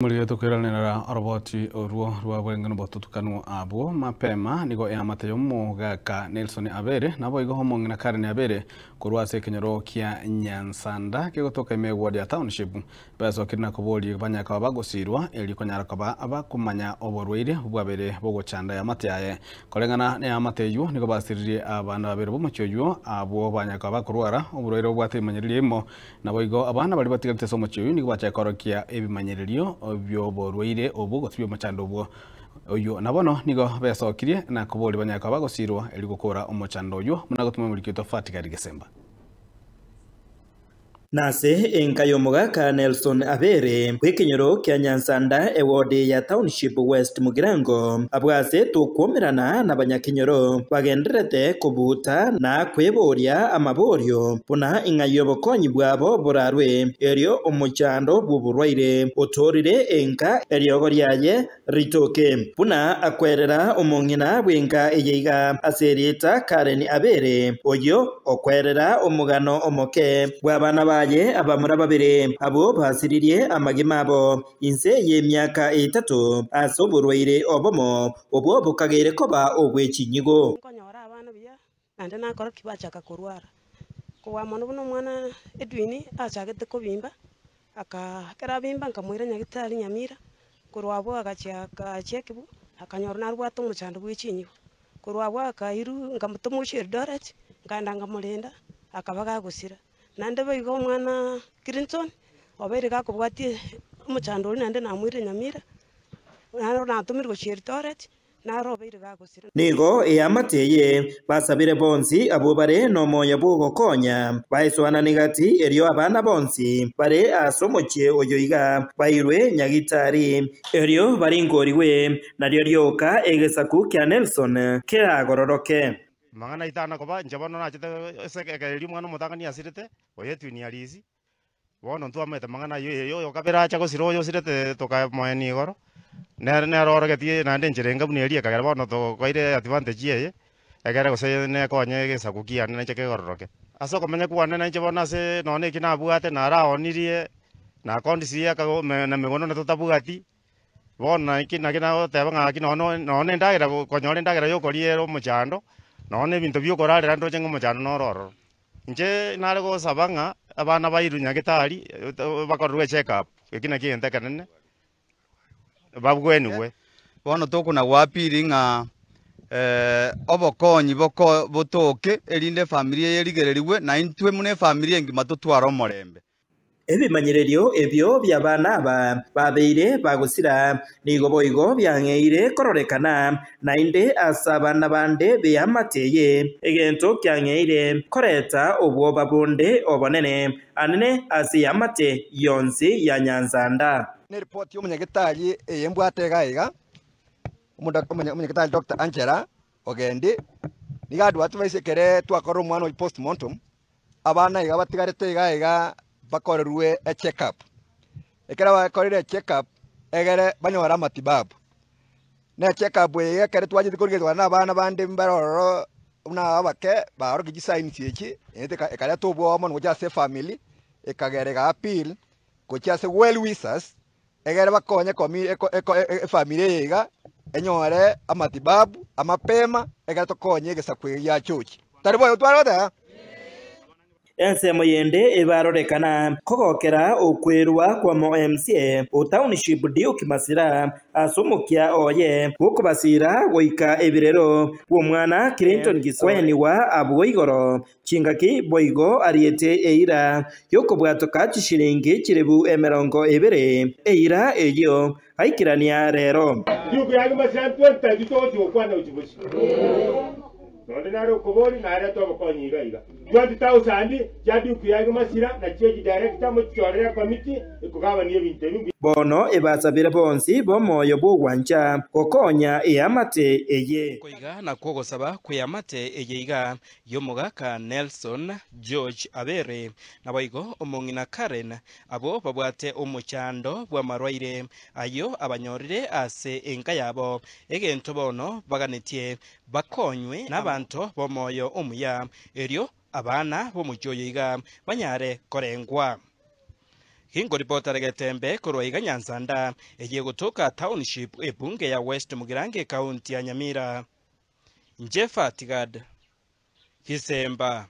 Morigetie koiranerera oroboti orwo rwa bweng'e nobotutukanu abwo mapema nigo eamate y'omogaka Nelson Abere naboigo omong'ina Karen Abere korwa ase ekenyoro kia Nyansanda kegotoka ime eward ya Township besokire na koboria banyare koba bagosirwa erio konyara koba bakomanya oborwaire bwabere bogochanda eamate yaye. Koreng'ana neamate eywo nigo basiririe abana babere b'omochie oywo abwo banyare koba bakorwara oborwaire bobwate ebimanyererio imo Naboigo abana baria batigarete ase omochie oyio nigo bachake koorokia ebimanyererio bi'oborwaire obwo gose bi'omochando obwo oyio. Na bono nigo besokirie na koboria banyare koba bagosirwa erio gokora omochando oyio, buna gotuma omoriki oito Fatikari Gesemba. Nase enka y'omogaka Nelson Abere bw'ekenyoro kia Nyansanda ewodi ya Township West Mugirango, abwo ase tokwomerana nabanyakenyoro bagendererete kobuuta na kweboria amaborio buna ing'ai obokonyi bwabo borarwe, erio omochando bw'oborwaire otoorire enka eriogo riaye ritoke. Buna akwerera omong'ina bw'enka eye iga ase erieta Karen Abere, oyio okwerera omogano omoke bw'abana baye abamura babere, abwo basiririe amagima abo inse y'emiaka etato ase oborwaire obomo, obwo bokageire koba obwe chinyigo. Nkonyora abana buya, naende nakora ki? Bachaka korwara. Kobua mono buna omwana Edwin achagete kobimba, aka ekero abimba nkamoira nyagetari Nyamira, korwa abwo agachia akachekiwa, akanyora narwate omochando bwe chinyigo. Korwa abwo akairwa nkamotoma gochia Eldoret, nkaenda nkamorenda, akaba gagosira. Naende boigo omwana Clinton, obeire gakobwatia omochando oria naende namoirire Nyamira, naro natomirwe gochia Eldoret, naro obeire gagosira. Nigo eamate eye basabire bonsi abwo bare nomoyo bw'ogokonya, baesoanane gati, erio abana bonsi bare ase omochie oyo iga bairwe nyagitari, erio barinkorigwe, nario rioka egesaku kia Nelson keragororoke. Amang'ana aito ana koba, inche bono nachete ase ekererio omwana omotang'ani asirete, oyo etwini ya Lisi, bono ntwamaete amang'ana ayio eye oyo kabere acha gosira oyo osirete tokamoenia igoro, nere nere orogetie naende enchera enga buna eria ekagera bono tokoire advantage eye, egere gose nekonye egesaku kiane nainche kegororoke. Ase okomenya kwane nainche bono ase nonye eki nabwate naraonirie, nakondisirie akago na megondo onde totabwati. Bono naki naki nagoteba ng'a gaki nonya nonya endagera konyora endagera ya okoria ere omochando, nonya na ebinto bia okorarera ndoche ng'a omochando noro ororo. Inche nare gosaba ng'a abana bairwe nyagetari bakorerwe echeck up, eki nakio egento ekenene, babwenigwe. Bono tokona goappeal ng'a obokonyi boko botoke erinde efamiri eye erigererigwe, na intwe buna efamiri engima totware omorembe. Ebimanyererio ebio bi'abana aba babeire bagosira nigo boigo biang'eire kororekana naende ase abana bande b'eamate eye, egento kiang'eire koreta obwoba bonde obonene anene ase eamate yonsi ya Nyanzanda. Neripoti y'omonyagetari eye mbwate iga iga, omonyagetari Doctor Angela Ogendi, nigo adwa-advise ekere twakorire omwana oyio postmortem, Abana iga batigarete iga iga bakorerwe echeck up. Ekero bakorire echeck up, egere banyore amatibabu. Na echeck up eye ekero twachete korigereria na abana bande mbare ororo buna abake baorokia chisigns echi, naende ekareta obwoba mono gochia ase efamiri, ekagera ega appeal gochia ase well wishers, egere bakonye efamiri eye iga enyore amatibabu amapema, egere tokonye egesaku eke gia chochi. Tari boigo tware goteba? Ensemo yende ebarorekana kogokera okwerwa kwa MCA o Township Duke Masira ase omokia oye bw'okobasiira goika ebirero bw'omwana Clinton Giswenigwa abwo igoro Chingaki boigo ariete eira y'okobwatoka chishilingi chilifu emerongo ebere, eira eyio aikerania rero. Rituko riange masira ntwenteti togochia gokwana gochia bosio. Nonde nare okoboria narete obokonyi iga iga. 20,000 chia Duke yange masira nachio echidirector mochichorere ekomiti ekogabania ebinto ebi. Bono ebasabire bonsi b'omoyo bw'ogwancha gokonya eamate eye. Koiga nakwo ogosaba kw'eamate eye iga, y'omogaka Nelson George Abere, naboigo omong'ina Karen, abwo babwate omochando bw'amarwaire ayio abanyorire ase enka yabo, egento bono baganetie bakonywe nabanto b'omoyo omuya, erio abana b'omochie oyo iga banyare korengwa. Gingoripotera Getembe korwa iga Nyansanda, eye egotoka Township, ebunge ya West Mugirango ekaunti ya Nyamira. Inche Fatigad Gisemba.